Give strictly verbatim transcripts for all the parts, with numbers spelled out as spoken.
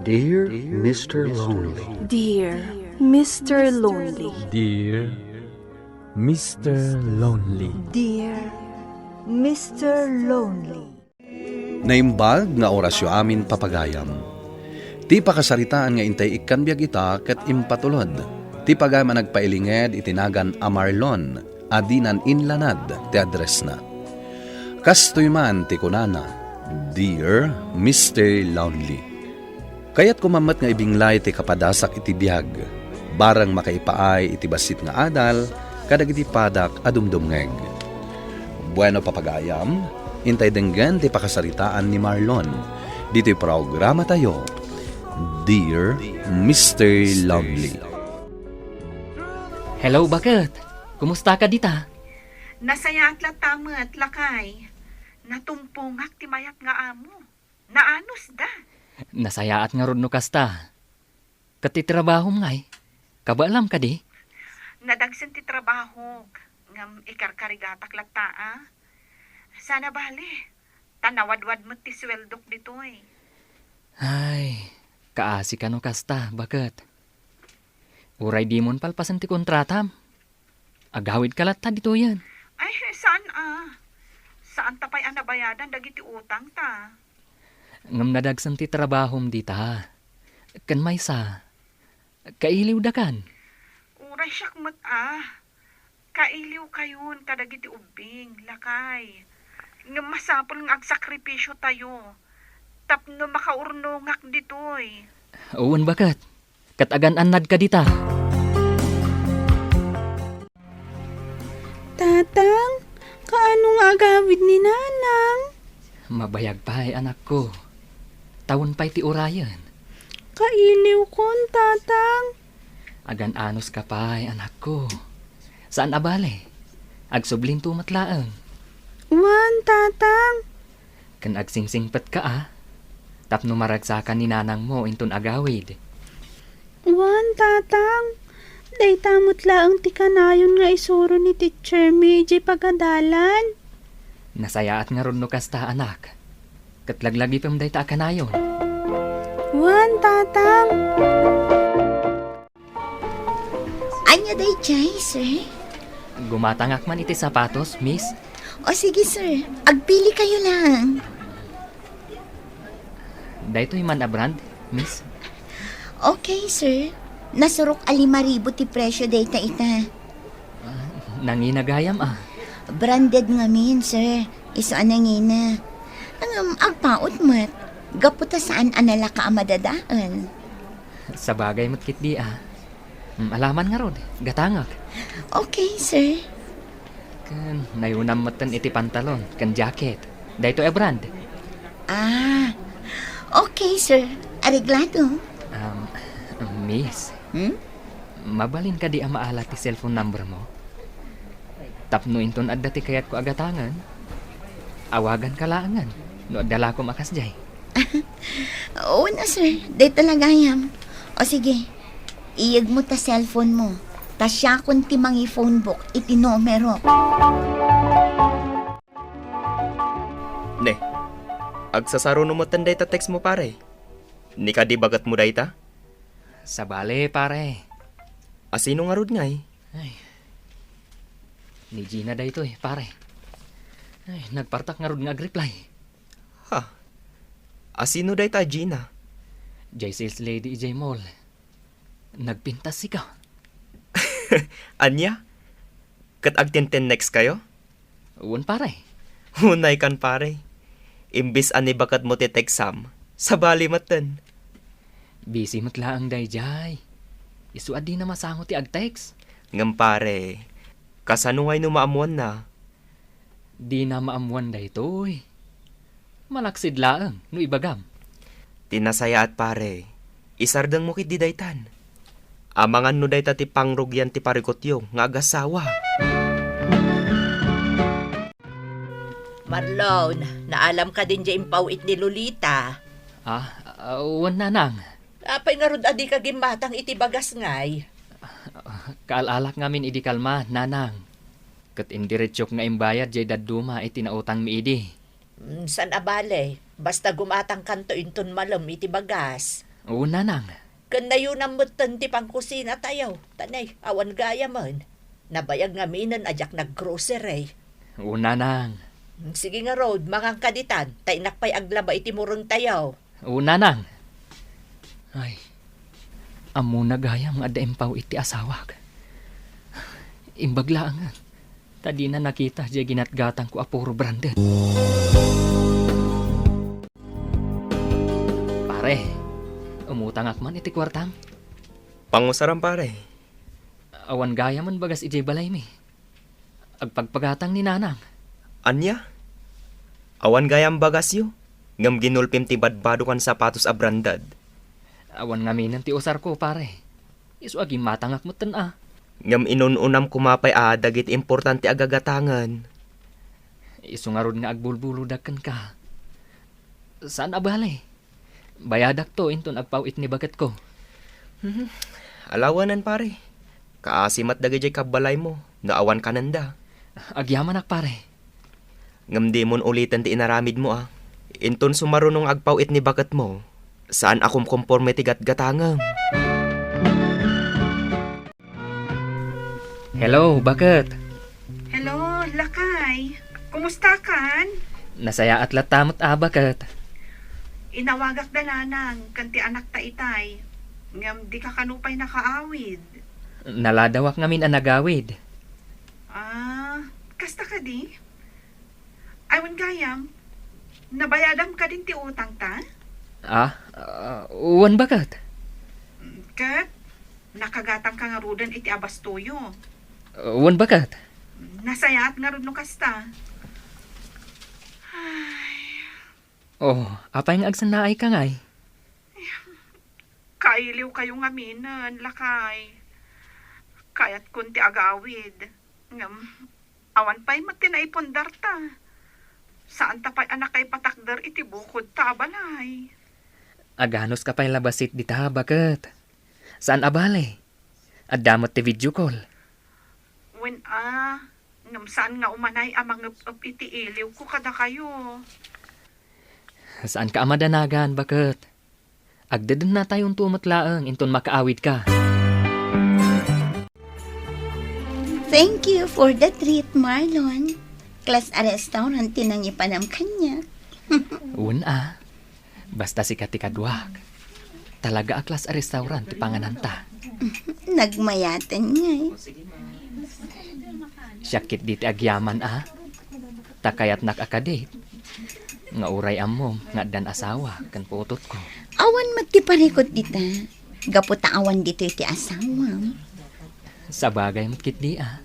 Dear Mister Lonely. Dear Mister Lonely. Dear Mister Lonely. Dear Mister Lonely. Naimbag nga orasyo amin, papagayam. Ti pakasaritaan nga intay ikkan biag ita ket impatulod. Ti pagayam a nagpailinged iti nagan a Marlon a dinan inlanad ti addressna. Kastoy man ti kunana, "Dear Mister Lonely." Kayatko man met nga ibinglay ti kapadasak iti biag, barang makaipaay iti bassit nga adal kadagiti padak a dumdumngeg. Bueno, papagayam, intay denggen ti pakasaritaan ni Marlon ditoy programatayo, Dear Mister Lonely. Hello, baket? Kumusta ka dita? Nasayaat latta met, lakay. Natumpongak ti mayat nga amo. Naanusda. Nasayaat ngarud no kasta. Ket ti trabahom ngay? Kabaalam kadi? Nadagsen ti trabahok, ngem ikarkarigatak latta, a. Sana bale, ta nawadwad met ti sueldok ditoy. Ay, kaasi ka no kasta, baket. Uray dimon palpasen ti kontratam. Agawid ka latta ditoyen. Ay, saan a? Saan ta pay a nabayadan dagiti utang ta? Ngem nadagsen ti trabahom dita. Ken maysa, kailiwda kan. Uray siak met a. Kailiwkayon kadagiti ubbing, lakay. Ngem masapul nga agsakripisyo tayo. Tapno makaurnongak ditoy. Wen, baket. Ket agan-annad ka dita. Tatang, kaano nga agawid ni Nanang? Mabayag pay, anakko. Tawen pay ti urayen. Kailiwkon, Tatang. Agan-anos ka pay, anakko. Saan a bale. Agsublinto met laeng. Wen, Tatang. Ken agsingsingpet ka a, tapno maragsakan ni nanangmo inton agawid. Wen, Tatang, dayta met laeng ti kanayon nga isuro ni teacher mi idiay pagadalan. Nasayaat ngarud no kasta, anak. Ket laglagipem dayta a kanayon. Wen, Tatang. Ania daydiay, sir? Gumatangak man iti sapatos, miss. O, sige, sir. Agpili kayo lang. Daytoy man a brand, miss? Okay, sir. Nasurok a lima ribu ti presyo dayta ita. Ah, nangina gayam, a. Branded ngamin, sir. Isu a nangina. Ngem, agpaut met. Gapu ta saan a nalaka a madadael. Sabagay met ketdi, a. Mm, alaman ngarud, gatangak. Okay, sir. Ken nayunam metten iti pantalon ken jacket. Daytoy a brand. Ah, okay, sir. Areglado. Um, miss. Hmm? Mabalin kadi a maala ti cellphone number mo? Tapno inton adda ti kayatko a gatangen, awagan ka laengen no adda lakom a kasdiay. Una, sir. Dayta la gayam. O sige, iyeg mo ta cellphone mo. Ta siakon ti mangi-phone book iti numero. Ne, agsasaruno metten dayta text mo, pare. Ni kadi baket mo dayta? Sabali, pare. Asino ngarud ngay? Ay. Ni Gina daytoy, pare. Ay, nagpartak ngarud nga agreply. Ha? Asino dayta a Gina? Jay sales lady idiay mall. Nagpintas sika. Ania? Ket agtintinnext kayo? Wen, pare. Unay kan, pare. Imbis a ni baket mo ti text-am, sabali metten. Busy met laeng daydiay. Isu a dina masango ti agtext. Ngem, pare, kasano ngay no maammoanna? Dina maammoan daytoy. Malaksid laeng no ibagam. Ti nasayaat, pare, isardengmo ketdi daytan. Amangan no dayta ti pangrugian ti parikutyo nga agasawa. Marlon, naalam kadin diay impaw-it ni Lolita? Ah, ah, wen, nanang. Apay ngarud a dika gimmatang iti bagas ngay? Kaal-alak ngamin idi kalma, nanang. Ket indiretsyok nga imbayad diay dadduma iti nautangmi idi. Mm, saan a bale, basta gumatangkanto inton malem iti bagas. Oo, nanang. Ken nayunam metten ti pangkusina tayo. Ta nay, awan gayamen. Nabayag ngaminen a diak naggrocery. Oo, nanang. Sige ngarud, manganka ditan, ta innak pay aglaba iti mureng tayo. Oo, nanang. Ay, ammona gayam nga adda impaw-it ti asawak. Imbag laengen, ta dina nakita diay ginatgatangko a puro branded. Pare, umutangak man iti kuartam. Pangusaram, pare. Awan gayamen bagas idiay balaymi. Agpagpagatang ni nanang. Ania? Awan gayam bagasyo, ngem ginulpim ti badbado ken sapatos a branded. Awan ngaminen ti usarko, pare. Isu a gimmatangak metten a. Ngem inun-unam koma pay a dagiti importante a gagatangen. Isu ngarud nga agbulbulodak kenka. Saan a bale. Bayadakto inton agpaw-it ni baketko. Mhm. Alawanen, pare. Kaasi met dagidiay kabbalaymo no awan kanenda. Agyamanak, pare. Ngem dimon uliten ti inaramidmo, a. Inton sumaruno nga agpaw-it ni baketmo, saan a kumkomporme ti gatgatangem. Hello, baket. Hello, lakay. Kumusta kan? Nasayaat latta met a, baket. Inawagak da nanang ken ti anakta itay. Ngem dika kano pay nakaawid. Naladawak ngamin a nagawid. Ah, kasta kadi? Ay, wen gayam, nabayadam kadin ti utangta? Ah, ah, wen baket. Ket, nakagatangka ngaruden iti abastoyo. Wen baket. Nasayaat ngarud no kasta. Ay. Oh, apay nga agsannaayka ngay? Kailiwkayo ngaminen, lakay. Kayatkon ti agawid. Ngem, awan pay met ti naipundarta. Saanta pay a nakaipatakder iti bukodta a balay. Aganuska pay la bassit dita, baket. Saan a bale. Adda met ti video call. Wen a, ngem saan nga umanay a mangep-ep iti iliwko kadakayo. Saanka a madanagan, baket. Agdedennatayonto met laeng inton makaawidka. Thank you for the treat, Marlon. Class a restaurant ti nangipanam kaniak. Wen a. Basta sika ti kaduak. Talaga a class a restaurant ti pangananta. Nagmayaten ngay. Siak ketdi ti agyaman a. Ta kayatnak a kadate. Nga uray ammom nga addan asawa ken putotko. Awan met ti parikut dita. Gapu ta awan ditoy ti asawam. Sabagay met ketdi a.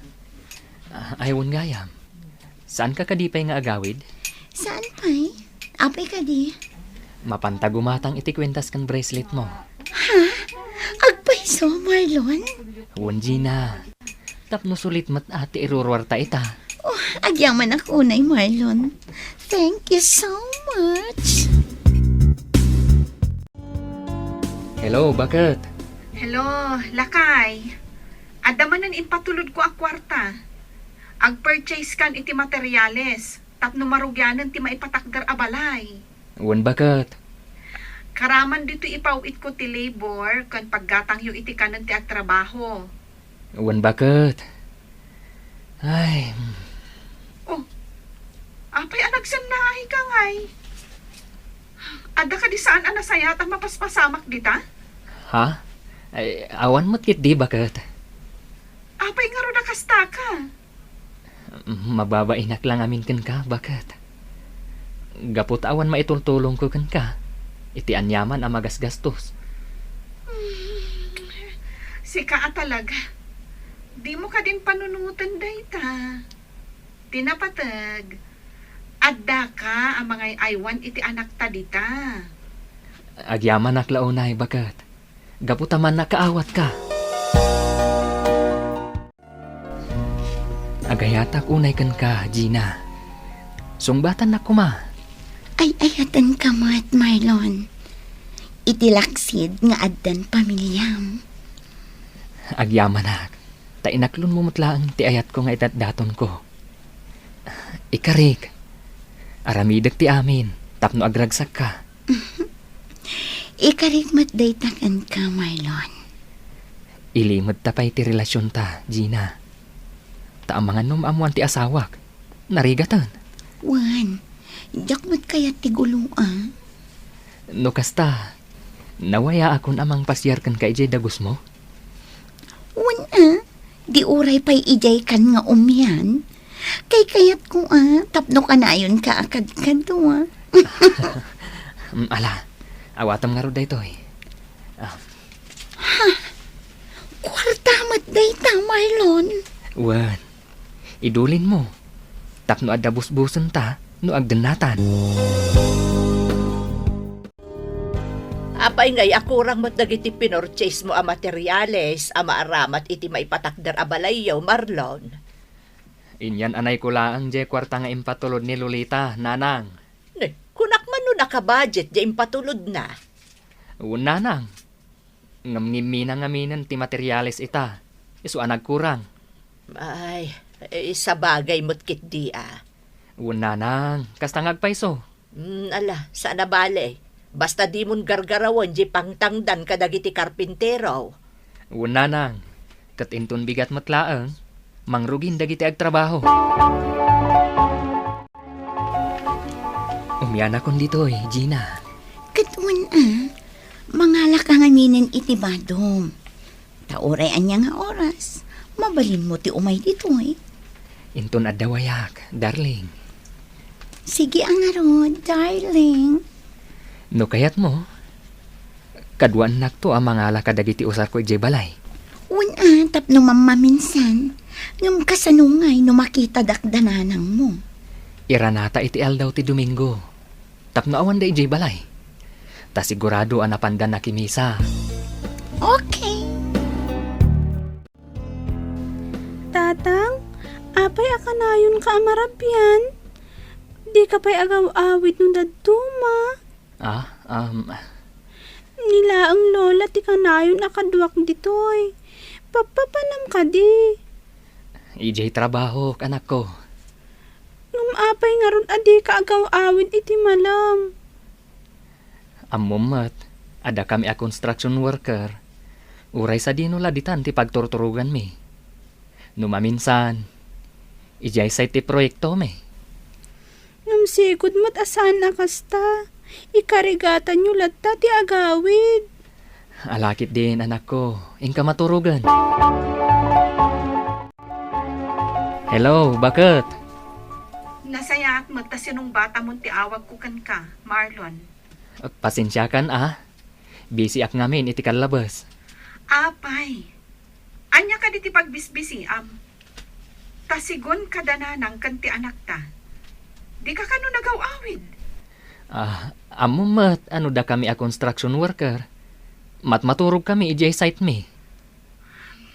Ah, ay wen gayam. Saanka kadi pay nga agawid? Saan pay? Apay kadi? Mapanta gumatang iti kuentas ken bracelet mo. Ha? Agpayso, Marlon? Wen, Gina. Tapno sulit met a ti iruruarta ita. Oh, agyamanak unay, Marlon. Thank you so much. Hello, baket? Hello, lakay. Adda manen impatulodko a kuarta. Agpurchase kan iti materiales tapno marugianen ti maipatakder a balay. Wen, baket? Karaman ditoy ipaw-itko ti labor ken paggatangyo iti kanen ti agtrabaho. Wen, baket? Ay. Oh, apay a nagsannaayka ngay? Adda kadi saan a nasayaat a mapaspasamak dita? Ha? Ay, awan met ketdi, baket. Apay ngarud a kastaka? Mababainak la ngamin kenka, baket. Gapu ta awan maitultulongko kenka iti aniaman a magasgastos. Sika a talaga. Dimo kadin panunoten dayta. Ti napateg, addaka a mangay-aywan iti anakta dita. Agyamanak la unay, baket. Gapu ta mannakaawatka. Agayatak unay kenka, Gina. Sungbatannak koma. Ay-ayatenka met, Marlon. Iti laksid nga addan pamiliam. Agyamanak, ta inaklonmo met laeng ti ayatko nga idatdatonko. Ikarik, aramidek ti amin tapno agragsakka. Ikarik met dayta kenka, Marlon. Ilimedta pay ti relasionta, Gina. Ta amangan no maammoan ti asawak, narigaten. Wen, diak met kayat ti guloa. No kasta, nawayaakon a mangpasiar kenka idiay dagusmo? Wen a, di uray pay idiay kan nga umian. Kaykayatko a, tapno kanayonka a kadkadua. Mm, ala, awatem ngarud daytoy. Ah. Ha? Kuarta met dayta, Marlon? Wen, idulinmo. Tapno adda busbusenta no agdennatan. Apay ngay a kurang met dagiti pinurchasemo a materiales a maaramat iti maipatakder a balayyo, Marlon? Inyan-anayko laeng diay kuarta nga impatulod ni Lolita, Nanang. Ne, kunak man no nakabudget diay impatulodna. Wen, Nanang. Ngem ngimmina ngaminen ti materiales ita, isu a nagkurang. Ay, eh, sabagay met ketdi a. Wen, Nanang, kasta nga agpayso. Hmm, ala, saan a bale. Basta dimon gargarawen diay pangtangdan kadagiti karpintero. Wen, Nanang, ket inton bigat met laeng, mangrugin dagiti agtrabaho. Umianakon ditoy, Gina. Ket wen a, mangalaka ngaminen iti badom. Ta uray ania nga oras, mabalinmo ti umay ditoy. Inton adda wayak, darling. Sige a ngarud, darling. No kayatmo, kaduaennakto a mangala kadagiti usarko idiay balay. Wen a, tapno mammaminsan. Ngem kasano ngay no makitadak da nanangmo? Iranata iti aldaw ti Domingo. Tapno awanda idiay balay. Ta sigurado a napanda nakimisa. Okay. Tatang, apay a kanayonka a marabian? Dika pay agaw-awid no dadduma? Ah, um, Ni laeng Lola ti kanayon a kaduak ditoy. Pappapanam kadi? Idiay trabahok, anakko. Ngem apay ngarud a dika agaw-awid iti malem? Ammom met, adda kami a construction worker. Uray sadino la ditan ti pagturturoganmi. No maminsan, idiay site ti proyektomi. Ngem sigud met a saan a kasta. Ikarigatanyo latta ti agawid. Ala ketdin, anakko. Inka maturogen. Hello, baket? Nasayaat met ta sinungbatamon ti awagko kenka, Marlon. Pasensiakan a. Bisiak ngamin iti kallabes. Apay, ania kadi ti pagbisbisiam? Ta sigun kada nanang ken ti anakta, dika kano nagaw-awid? Ah, ammom met a no dakami a construction worker, matmaturogkami idiay sitemi.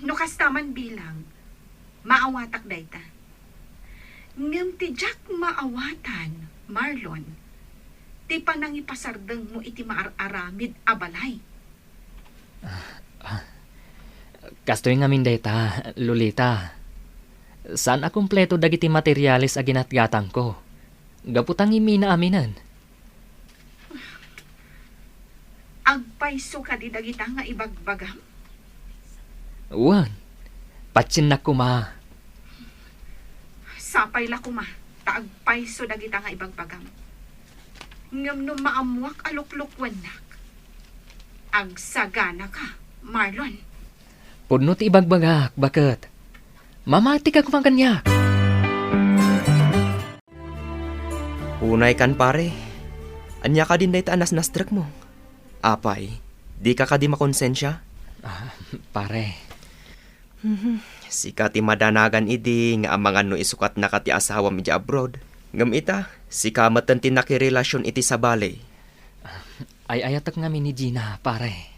No kasta man bilang, maawatak dayta. Ngem ti diak maawatan, Marlon, ti panangipasardengmo iti maar-aramid a balay. Ah, ah. Kastoy ngamin dayta, Lolita. Saan a kompleto dagiti materiales a ginatgatangko. Gapu ta ngimmina aminen. Agpayso kadi dagita nga ibagbagam? Wen, patiennak koma. Sapay la koma ta agpayso dagita nga ibagbagam. Ngem no maammoak a luklukuennak, agsaganaka, Marlon. Pudno ti ibagbagak, baket. Mamatika koma kaniak. Unay kan, pare. Ania kadin dayta a nasnastrekmo? Apay, dika kadi makonsensia? Ah, pare. Mhm. Sika ti madanagan idi nga amangan no isukatnaka ti asawam idiay abroad. Ngem ita, sika metten ti nakirelasion iti sabali. Ah, ay-ayatek ngamin ni Gina, pare.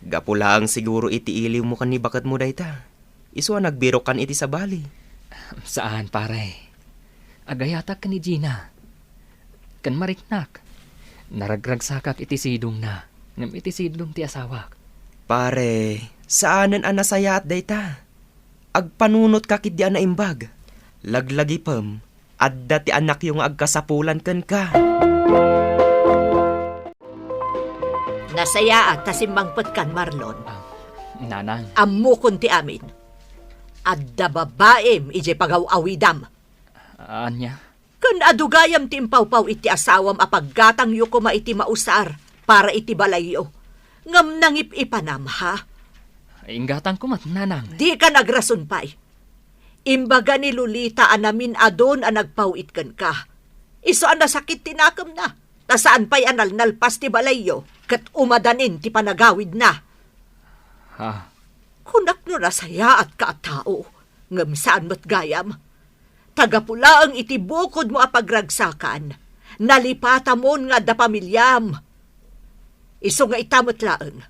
Gapu laeng siguro iti iliwmo ken ni baketmo dayta. Isu a nagbirokkan iti sabali. Saan, pare. Agayatak ken ni Gina. Ken mariknak. Naragragsakak iti sidongna, ngem iti sidong ti asawak. Pare, saanen a nasayaat dayta. Agpanunotka ketdi a naimbag. Laglagipem, adda ti anakyo nga agkasapulan kenka. Nasayaat ta simmangpetkan, Marlon. Ah, Nanang. Ammokon ti amin. Adda babaim idiay pagaw-awidam. Ania? Ken adu gayam ti impawpaw iti asawam a paggatangyo koma iti mausar para iti balayyo. Ngem nangip-ipanam, ha? Inggatangko met, Nanang. Dika nagrason pay. Imbaga ni Lolita a namin-adun a nagpaw-it kenka. Isu a nasakit ti nakemna, ta saan pay a nalnalpas ti balayyo ket umadanin ti panagawidna. Ha? Kunak no nasayaatka a tao, ngem saan met gayam. Ta gapu laeng iti bukodmo a pagragsakan, nalipatamon nga adda pamiliam. Isu nga ita met laeng,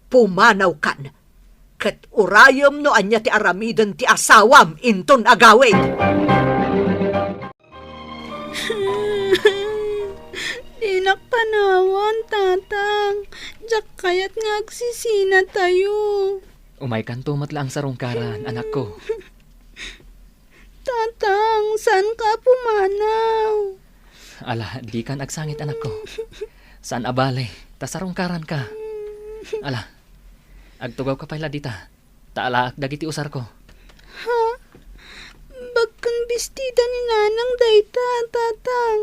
pumanawkan, ket urayem no ania ti aramiden ti asawam inton agawid. Dinak panawan, Tatang. Diak kayat nga agsisinatayo. Umaykanto met laeng sarungkaran, anakko. Tatang, saanka a pumanaw? Ala, dikan agsangit, anakko. Saan a bale, ta sarungkaranka. Ala, agtugawka pay la dita, ta alaak dagiti usarko. Ha? Bagken bestida ni Nanang dayta, Tatang.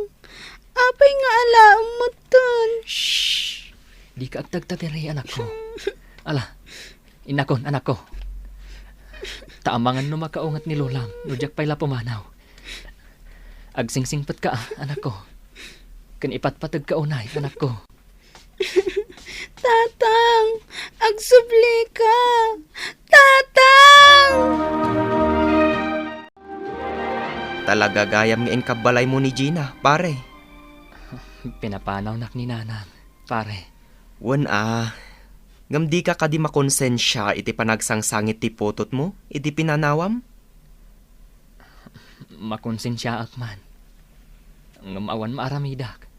Apay nga alaem metten? Shh! Dika agtagtagiri, anakko. Ala, innakon, anakko. Ta amangan no makaunget ni Lolam no diak pay la pumanaw. Agsingsingpetka, anakko. Ken ipatpategka unay, anakko. Tatang, agsublika. Tatang! Talaga gayam nga inkabbalaymo ni Gina, pare. Pinapanawnak ni Nanang, pare. Wen a, ngem dika kadi makonsensia iti panagsangsangit ti putotmo idi pinanawam? Makonsensiaak man. Ngem awan maaramidak.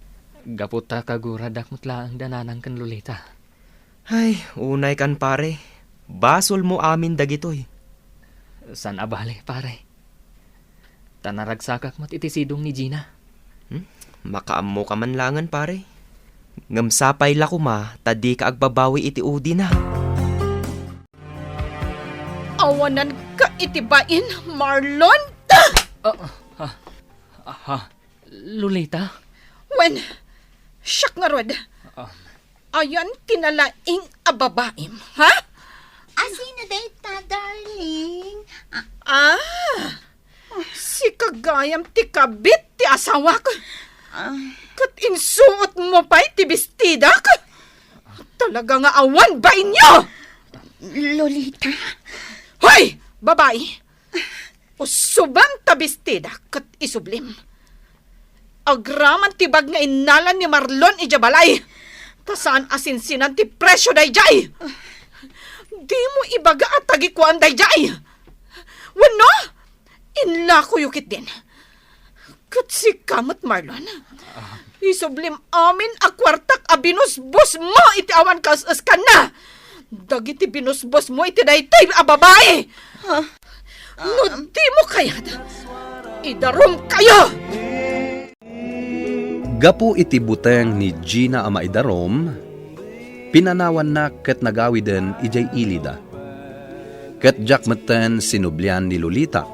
Gapu ta kaguradak met laeng da Nanang ken Lolita. Ay, unaykan, pare. Basolmo amin dagitoy. Saan a bale, pare. Ta naragsakak met iti sidong ni Gina. Hmm? Makaammoka man laengen, pare. Ngem sapay la koma ta dika agbabawi iti udina. Awananka iti bain, Marlon! Ah, ah, ah, ah, Lolita? Wen, siak ngarud. Ah. Ayan ti nalaing a babaim, ha? A sino dayta, darling? Ah, sika gayam ti kabit ti asawak. Ah. Ket insuotmo pay ti bestidak. Talaga nga awan bainyo! Lolita? Hoy, babai! Usubem ta bestidak ket isublim. Agraman ti bag nga innalan ni Marlon idiay balay. Ta saan a sinsinan ti presio daydiay. Dimo ibaga a tagikuan daydiay. Wenno, inlakoyo ketdin. Ket sika met, Marlon. Isublim amin a kuartak a binusbosmo iti awan kaes-eskanna. Dagiti binusbosmo iti daytoy a babai. Ah. No dimo kayat, idarumkayo! Gapu iti buteng ni Gina a maidarum, pinanawannak ket nagawiden idiay ilida. Ket diak metten sinublian ni Lolita.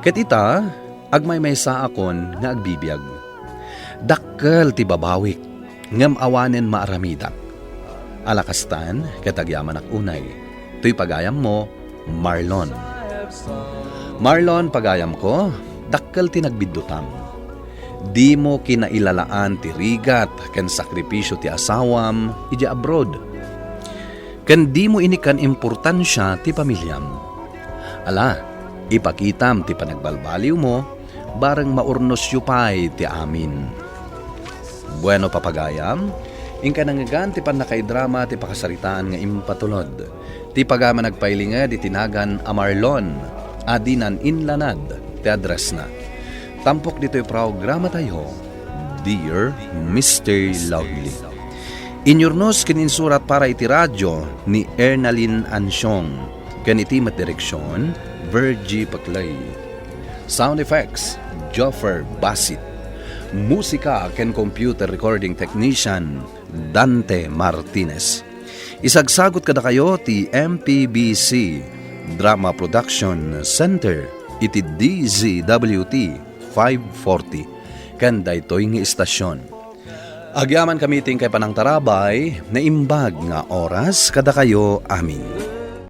Ket ita, agmaymaysaakon nga agbibiag. Dakkel ti babawik, ngem awanen maaramidak. Ala kastan, ket agyamanak unay. Toy pagayammo, Marlon. Marlon, pagayamko, dakkel ti nagbiddutam. Dimo kinailalaan ti rigat ken sakripisio ti asawam idiay abroad. Ken dimo inikkan importansia ti pamiliam. Ala, ipakitam ti panagbalbaliwmo, bareng maurnosyo pay ti amin. Bueno, papagayam, inka nangngegan ti pannakaidrama ti pakasaritaan nga impatulod. Ti pagayam a nagpailinged iti nagan a Marlon a dinan inlanad ti addressna. Tampok ditoy programatayo, Dear Mister Lovely. Inyurnos ken insurat para iti radio ni Ernalyn Ansiong, ken iti met direksion, Virgie Paclay. Sound effects, Joffer Basit. Musika ken computer recording technician, Dante Martinez. Isagsagut kadakayo ti M P B C Drama Production Center iti D Z W T five forty ken daytoy nga istasyon. Agyaman kami ti inkay panangtarabay, naimbag nga oras kadakayo amin.